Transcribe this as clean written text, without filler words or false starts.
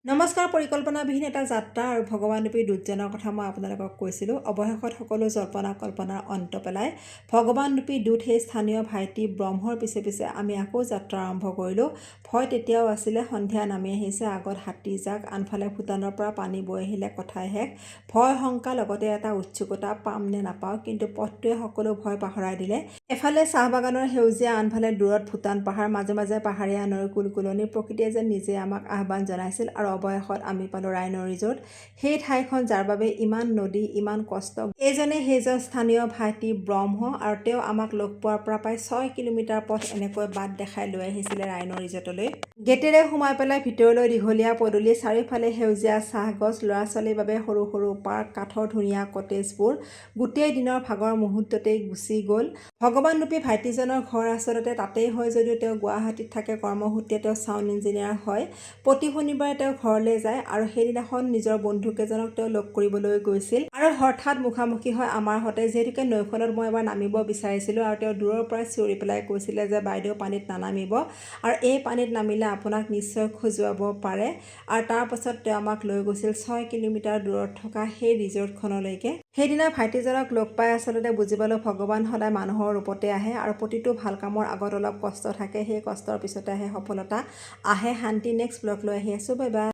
নমস্কাৰ। পৰিকল্পনাবিহীন এটা যাত্ৰা আৰু ভগৱানৰূপী দূতজনৰ কথা মই আপোনালোকক কৈছিলোঁ। অৱশেষত সকলো জল্পনা কল্পনাৰ অন্ত পেলাই ভগৱানৰূপী দূত, সেই স্থানীয় ভাইটি ব্ৰহ্মৰ পিছে পিছে আমি আকৌ যাত্ৰা আৰম্ভ কৰিলোঁ। ভয় তেতিয়াও আছিলে। সন্ধিয়া নামি আহিছে, আগত হাতী জাক, আনফালে ভূটানৰ পৰা পানী বৈ আহিলে কথাই শেষ। ভয়, শংকা, লগতে এটা উৎসুকতা, পাম নে নাপাওঁ। কিন্তু পথটোৱে সকলো ভয় পাহৰাই দিলে। এফালে চাহ বাগানৰ সেউজীয়া, আনফালে দূৰত ভূটান পাহাৰ, মাজে মাজে পাহাৰীয়া নৈৰ কুলকুলনি। প্ৰকৃতিয়ে যেন নিজে আমাক আহ্বান জনাইছিল। আৰু অৱশেষত আমি পালোঁ ৰাইন' ৰিজৰ্ট, সেই ঠাইখন যাৰ বাবে ইমান নদী, ইমান কষ্ট। এইজনে সেইজন স্থানীয় ভাইটি ব্ৰহ্ম আৰু তেওঁ আমাক লগ পোৱাৰ পৰা প্ৰায় 6 কিলোমিটাৰ পথ এনেকৈ বাট দেখাই লৈ আহিছিলে ৰাইন' ৰিজৰ্টলৈ। গেটেৰে সোমাই পেলাই ভিতৰলৈ দীঘলীয়া পদূলি, চাৰিওফালে সেউজীয়া চাহ গছ, ল'ৰা ছোৱালীৰ বাবে সৰু সৰু পাৰ্ক, কাঠৰ ধুনীয়া কটেজবোৰ। গোটেই দিনৰ ভাগৰ মুহূৰ্ততেই গুচি গ'ল। ভগৱানৰূপী ভাইটিজনৰ ঘৰ আচলতে তাতেই হয় যদিও তেওঁ গুৱাহাটীত থাকে। কৰ্মসূত্ৰে তেওঁ চাউণ্ড ইঞ্জিনিয়াৰ হয়। প্ৰতি শনিবাৰে তেওঁ ঘৰলৈ যায় আৰু সেইদিনাখন নিজৰ বন্ধুকেইজনক তেওঁ লগ কৰিবলৈ গৈছিল আৰু হঠাৎ মুখামুখি হয় আমাৰ সৈতে। যিহেতুকে নৈখনত মই এবাৰ নামিব বিচাৰিছিলোঁ আৰু তেওঁ দূৰৰ পৰাই চিঞৰি পেলাই কৈছিলে যে বাইদেউ, পানীত নানামিব আৰু এই পানীত নামিলে আপোনাক নিশ্চয় খজুৱাব পাৰে। আৰু তাৰপাছত তেওঁ আমাক লৈ গৈছিল 6 কিলোমিটাৰ দূৰত থকা সেই ৰিজৰ্টখনলৈকে। সেইদিনা ভাইটিজনক লগ পাই আচলতে বুজি পালোঁ, ভগৱান সদায় মানুহৰ ৰূপতে আহে আৰু প্ৰতিটো ভাল কামৰ আগত অলপ কষ্ট থাকে। সেই কষ্টৰ পিছতে আহে সফলতা, আহে শান্তি। নেক্সট ব্লগ লৈ আহি আছোঁ। Bye bye.